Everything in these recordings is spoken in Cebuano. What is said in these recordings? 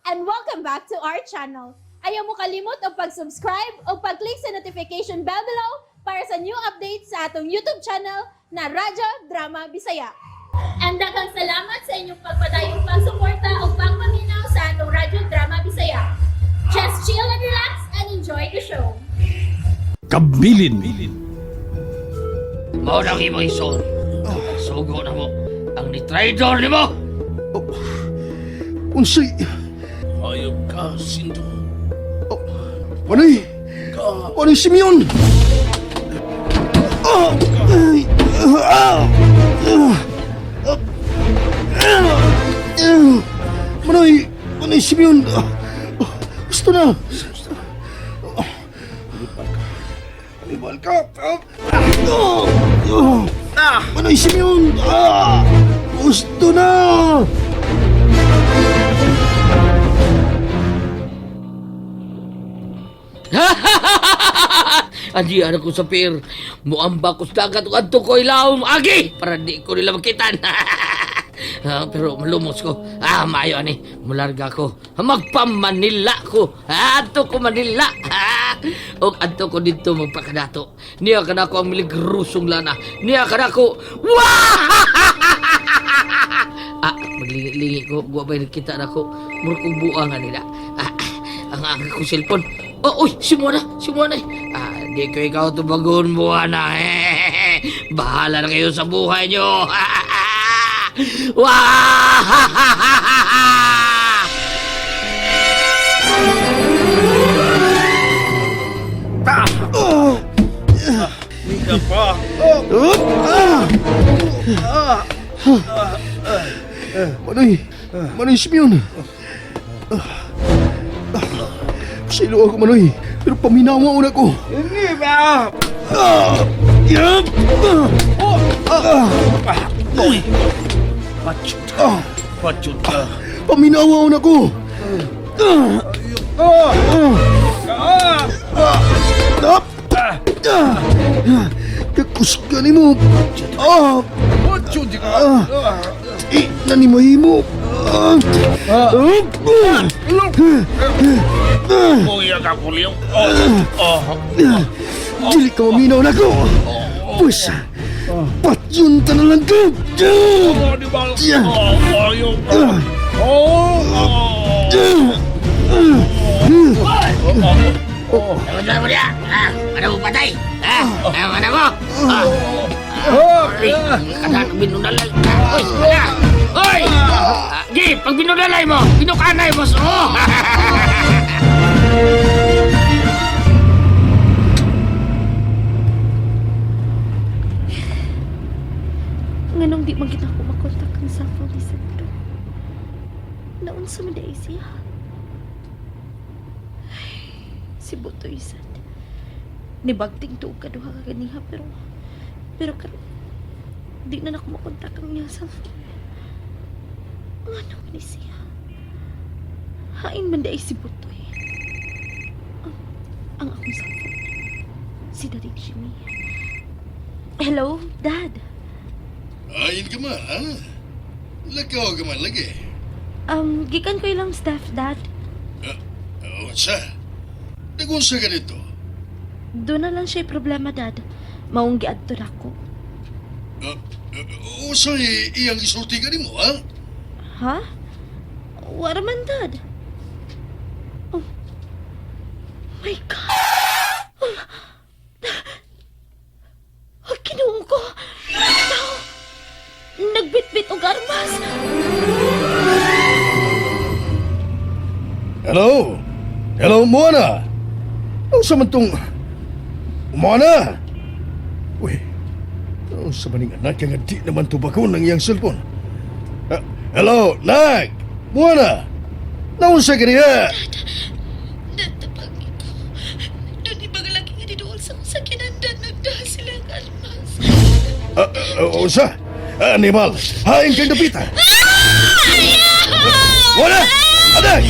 And welcome back to our channel. Ayaw mo kalimot og pag-subscribe o pag-click sa notification bell below para sa new updates sa atong YouTube channel na Radyo Drama Bisaya. And daghang salamat sa inyong pagpadayong pagsuporta o pagpaminaw sa atong Radyo Drama Bisaya. Just chill and relax and enjoy the show. Kabilin. Mao nang imong ison. Sugo na mo ang ni-traidor nimo. Unsay? Hayop ka, Sindo. Manoy! Manoy Simeon! Ah! Ay! Ah! Ah! Ah! Manoy! Manoy Simeon! Ah! Gusto na! Libal ka! Ah! Ah! Ah! Manoy Simeon! Ah! Gusto na! Adi ana ko sa pier. Muamba ko sa dagat ug adto ko ilawom agi para di ko nila makitan. Ah, pero malumos ko. Ah, maayo ani. Mularga ko. Magpa-Manila ko. Ah, adto ko Manila. Ah, ug adto ko didto magpakadato. Niya kanako ang miligrosong lana. Niya kanako. Wah! Ah, maglingi-lingi ko. Wa ba'y nagkita na ko? Murag kong buang nga nila. Ah, ang akong cellphone. Oh, uy, si Moana, si Moana. Ah, di ko ikaw tubagon, Moana. Bahala na kayo sa buhay nyo. Wah! Manoy! Manoy Simeon! Pasaylo ako, Manoy. Pero paminawa una ko. Hindi ba? Ah! Yup! Ah! Uy! Patsut ka. Patsut ka. Paminawa una ko. Ah! Ah! Ah! Ah! Kakusga ni mo. Ah! Patsut ka. Ah! Eh, nanimahimo. Ah! Ah! Kuya ka kuliyo. Oh. Dili ka maminaw na ko. Pwes, patyon ta na lang ko. Oh, di ba? Oh, ayaw ka. Oh. Ano mo niya? Ah, ano mo patay? Ah, ano mo? Ah, ay, kanan binunalay. Ah, uy, ala. Uy! Ah, Gi, pag binunalay mo, binukanay mo. Oh! Nganong di man kita ko makontak ang cellphone ni Sandro. Naunsa man dai siya. Ay, si Butoy sad. Nibagting tuog ka duha ka ganiha pero karon di na nako makontak ang iyang cellphone. Ngano man ni siya? Hain man dai si Butoy. Ang akong cellphone. Si Daddy Jimmy. Hello, Dad. Ayin ka man, ha? Lakaw ka man lagi. Gikan ko ilang staff, Dad. Unsa? Nagunsa ka dito? Doon na lang siya problema, Dad. Maong giadto na ko. Unsa iyang isulti ka nimo, ha? Ha? Wala man, Dad. Oh. My God. Oh. Oh, Ginoo ko. Tao. Nagbitbit og armas. Hello? Hello, Moana? Unsa man tong... Moana? Uy, unsa man ning anak nga di naman tubakon ang iyang cellphone? Ah, hello, nak! Moana! Naunsa ka niya? Dad, tapag ko. Doon ibang lagi nga didool sa sakinan, Dad. Nagdahal sila ang armas. Ah, ah, unsa? Ah, animal, hain kang dapita. Moana! Anak!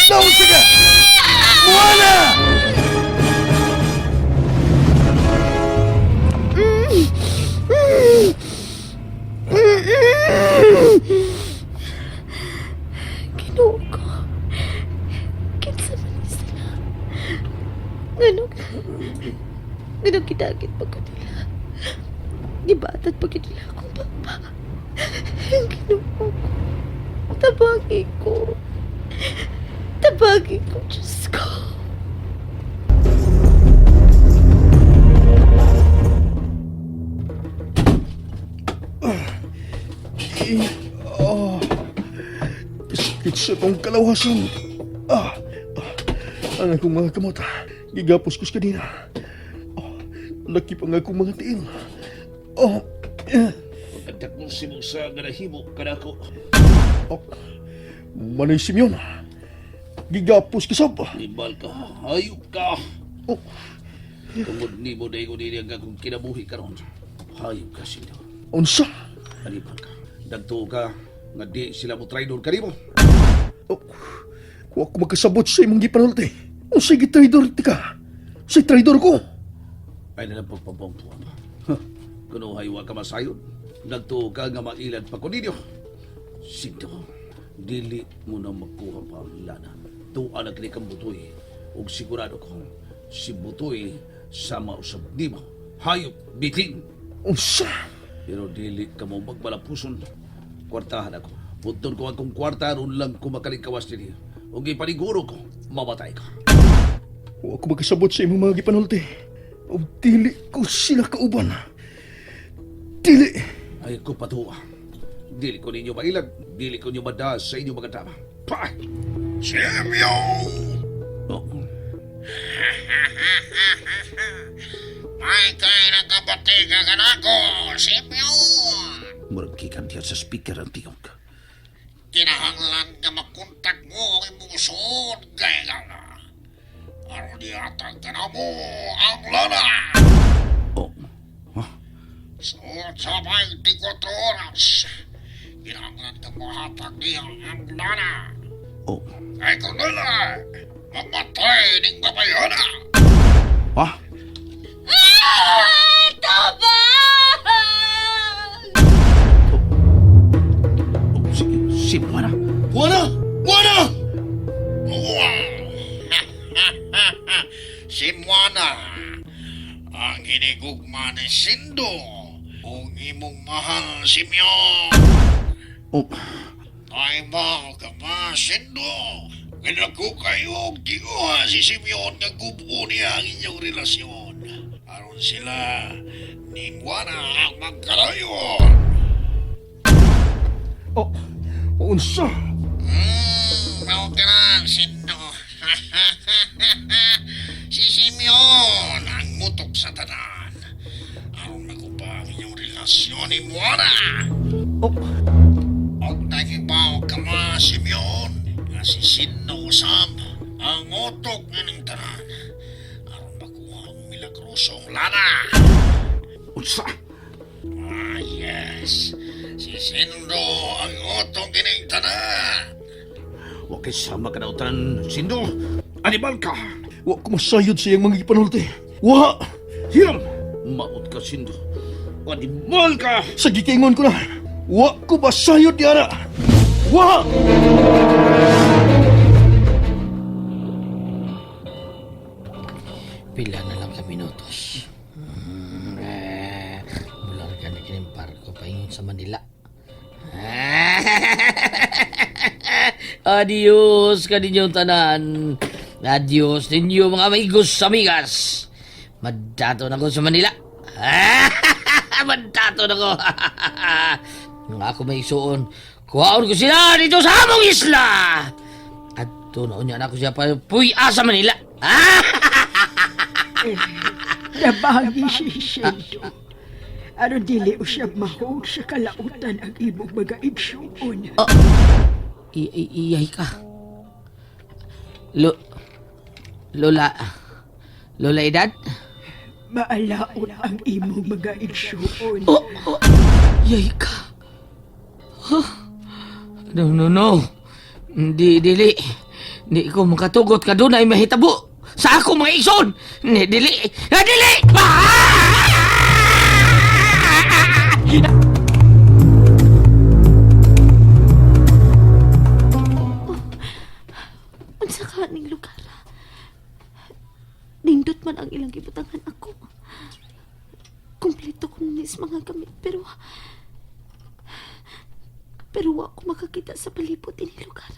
Naunsa ka? Moana! Ginoo ko. Ginoo ko. Tabagi ko. Tabagi ko, Diyos ko. Oh, sakit sa kong kalawasan. Ah, ah, ang akong mga kamot. Gigapos ko sa kanina. Oh, laki pa nga akong mga tiil. Oh, eh. Pagkadakong simong sa nga nahimo kanako. Oh, Manoy Simeon. Gigapos ka sab. Animal ka, hayop ka. Oh, Tungod nimo dahil ko dili ang akong kinabuhi karon. Hayop ka, Sindo. unsa? Animal ka. Nagtuo ka nga di sila mo traidor kanimo. Oh, kuha ko magkasabot sa imong gipanulti. Unsay gitraidor ti ka? Unsay traidor ko? Ay na lang pagpampampuan. Kuno haywa ka masayon. Nagtuo ka nga mailad pa ko ninyo. Sindo, dili mo na makuha pa ang lana. Tuwa na kini kang butoy. Ug sigurado ko, si Butoy sama usab nimo. Hayop, biting. Unsa? Pero dili ka mo magmalapuson. Kwartahan ako. Punton ko akong kwarta aron lang ko makalingkawas dinhi. Ug ipaniguro ko, mamatay ka. Wa ko magkasabot sa imong mga gipanulti. Ug dili ko sila kauban. Dili. Ay ko patuwa. Dili ko ninyo mailag, dili ko ninyo madaas sa inyong mga dama. Pa! Simeon! Oh, May kay nagkabati ka kanako, Simeon! murag gikan diyan sa speaker ang tingog. Kinahanglan nga makontak mo ang imong suod kay lana. Aron ihatag ka na mo ang lana. Oh, huh? Suod sa 24 oras. Kinahanglan ka mahatag niya ang lana. Oh. Kay kung nila, mamatay ning babayana. Ah? Ah! Tabang! Oh, si, si Moana. Moana! Moana! Wow! Si Moana, ang hinigugma ni Sindo, ug imong mahal Simeon. Oh, Ay ba ka ba, Sindo? Ginako kayo og tiuha si Simeon nga gubo niya ang inyong relasyon. Aron sila ni Moana ang magkarayon. Oh, unsa? Mao ka lang, Sindo. Si Simeon ang mutok sa tanan. Aron maguba ang inyong relasyon ni Moana. Oh, Og nagibaw ka ma, Simeon. Nga si Sindo usab ang utok nining tanan. Aron makuha ang milagrosong lana. Unsa? Ah, yes. Si Sindo ang utok nining tanan. Wa kay sama ka na utan, Sindo. Animal ka. wa ko masayod sa iyang mga gipanulti. Wa! Hiram! Maot ka, Sindo. Animal ka! Sa gikingon ko na. Wa ko masayod ni ana. Wa! Pila na lang ka minutos. Mular ka na kining barko paingon sa Manila. Adios kaninyong tanan. Adios ninyo mga amigos, amigas. Madato na ko sa Manila. Madato na ko. Nga ako may isuon. Kuhaon ko sila dito sa among isla. At na unya na ako siya pa puy-a sa Manila. Nabagi si Sindo. Aron dili usab mahog sa kalautan ang imong mga igsuon. Iyay ka. Lo, Lola, Lola Edad? Maalaot ang imong mga igsuon. Oh, oh, iyay ka. Huh? No, no, no. Di, dili. Di ko makatugot ka doon ay mahitabo sa ako mga ison. Ni, dili. Ah, dili! Ah! Unsa ka ning lugar? Nindot man ang ilang gibutangan ako. Kompleto ko nis mga gamit pero Pero wa ko makakita sa palibot ini lugar.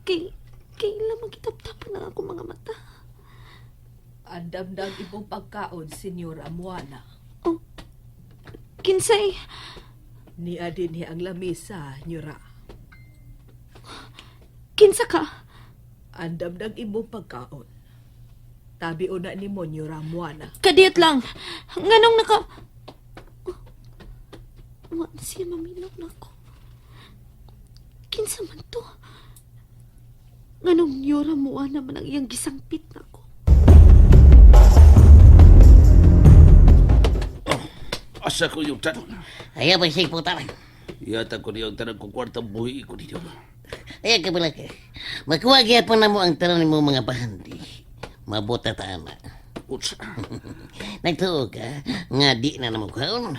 Kay lamang gitaptapan ang akong mga mata. Andam-dam imong pagkaon, Senyora Moana. Oh, kinsay, Niya dinhi ang lamisa, Nyora. kinsa ka? Andam-dam imong pagkaon. Tabi una nimo, Nyora Moana. Kadiyot lang. Nganong naka... Oh, wa na siya maminaw na ako. Kinsa man to? Nganong nyora mua naman ang iyang gisangpit na ako. Asa ko yung tanon. Ayaw pa siya puta. Ihatag ko niyo ang tanang kong kwartang buhi ko ninyo. Ayaw ka pala ka. Makuha gyapon na mo ang tanan mo mga bahandi. Mabuta ta ana. Unsa? Nagtuo ka nga di na namo kuhaon.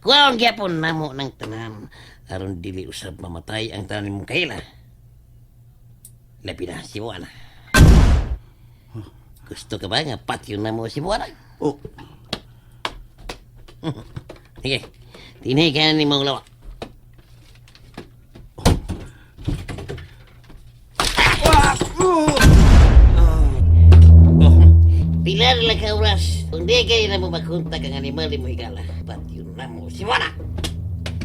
Kuhaon gyapon namo ng tanan aron dili usab mamatay ang tanan mong kaila. Labi na si Buana. Gusto ka ba nga patyon na mo si Buana? Oh, Sige, tinay ka na ni mong lawa. Pila na lang ka oras. Kung di kayo na mo makontak ang animal ni mo higala, patyon na mo si Buana.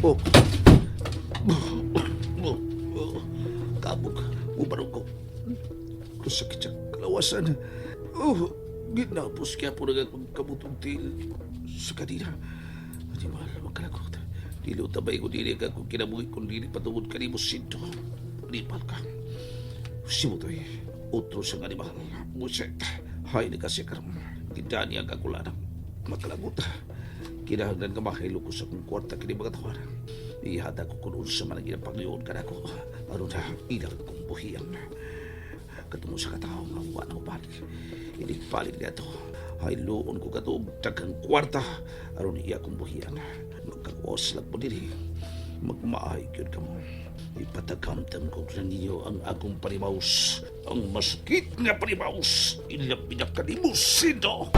oh. Oh, oh. Kabog, ubarong ko. Sakit sa kalawasan. Oh, ginapos kaya po nag akong kabutong til sa kanina. Animal, magkalagot. Dili tabay ko dili ka kung kinabuhi kung dili patungod kanimo sinto. Animal ka. Simutoy, otro siyang animal. Muset, hay na kasi karon. Gidani ang kakulanang. Magkalagot. Kinahanglan nga mahilo ko sa akong kwarta kini mga tawan. Ihatag ko kung unsa man ang ilang pangyoon kanako. Aron na ilang kong buhian. Katungod sa katawo nga wa na mobalik. Inig-balik niya to. Hayloon ko katong daghang kwarta aron iya kong buhian. Magkakos lang po diri. Magmaay gyud kamo. Ipatagamtam ko sa ninyo ang akong panimaus. Ang masakit nga panimaus. Ilang pinakanimo sindo.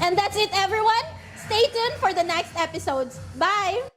And that's it, everyone. Stay tuned for the next episodes. Bye!